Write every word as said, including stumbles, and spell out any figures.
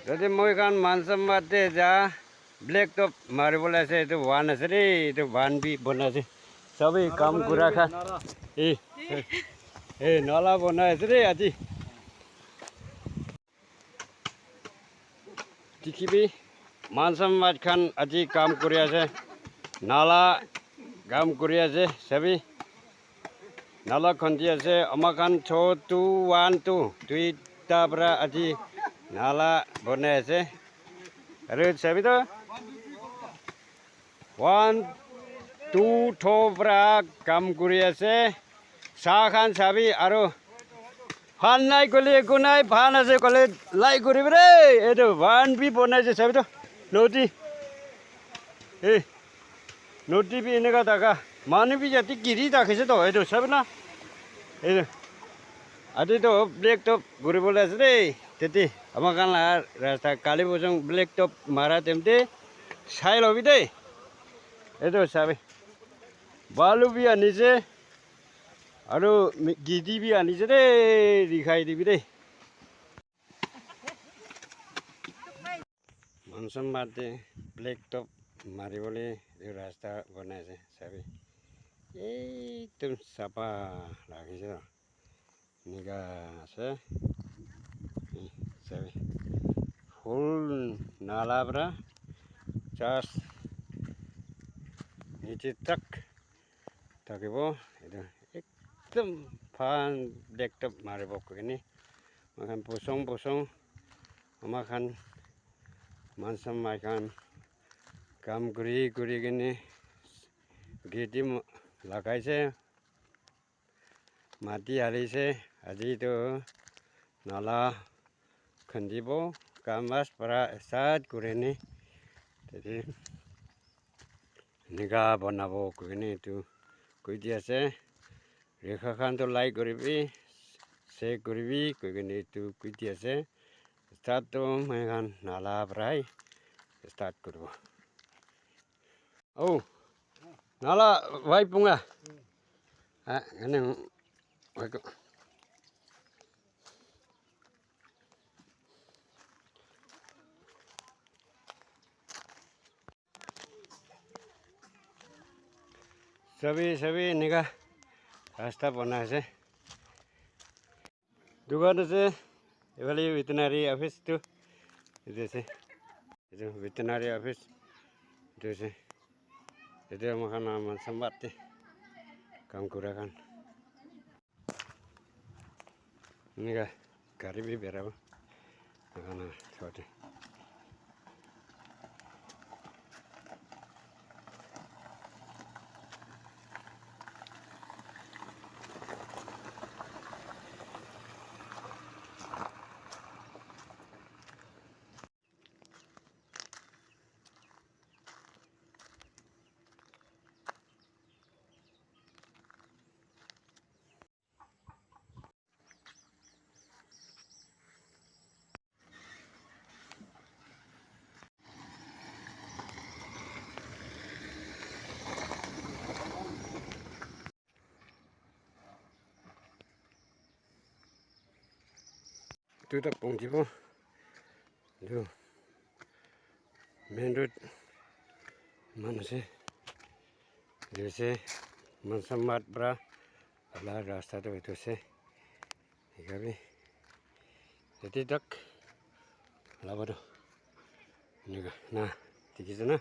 Yate moi khan Mansamat te ja black top mari bole ase, etu van ase de, etu van bi bona ase. Sabi kam kura khan. Eh, eh, nala bona ase de aji. Dikhibi, Mansamat khan aji kam kuri ase. Nala kam kuri ase, sabi. Nala khundi ase, ama khan cho two one two, duita para aji nala bonai ase. Aru sabi to, one, two, two para kam kuri ase. Sa khan sabi aru phan nai kole eku nai, phan ase kole lai kuribi re. Etu van bi bonai ase sabi to. Nodi. Eh, nodi bi eneka thaka. Manu bi yate giri thakise to. Etu sabi na. Etu. Ati to black top guri bole ase de. Tete ama khan la rasta kali bojong black top mara temte sai lobi de. Etu sabi. Balu bi anise. Aru mi-, gidi bi anise de, dikhai dibi de. Mansamat te black top mari bole etu rasta bonai ase, sabi. Ekdum sapha lagise. Enika ase. Sabi. Full nala para just niche tak thakibo. Etu ekdum phan black top maribo koine, moi khan bosong bosong, ama khan Mansamat khan kam kuri kuri kene gate lagai se, mati halise, aji tu nala khandibo, canvas para start kuri ne, tate enika banabo koine etu koi di ase. Rekha khan toh like kuribi, share kuribi, koi kene etu koi di ase. Start toh moi khan nala para start kuribo. Oh, nala vai punga. Ah, ene, sabi, sabi, enika rasta banai ase. Dukan ase, ephale veterinary office tu, etu ase. Etu veterinary office, etu ase. Etu moi khan Mansamat te kam kura khan. Enika gari bi berabo. Enika chote. Etu tak pongji bo. Etu main road eman ase. Etu ase Mansamat para ala rasta tu etu ase. Enika bi yate tak laba tu enika na dikhi ase na.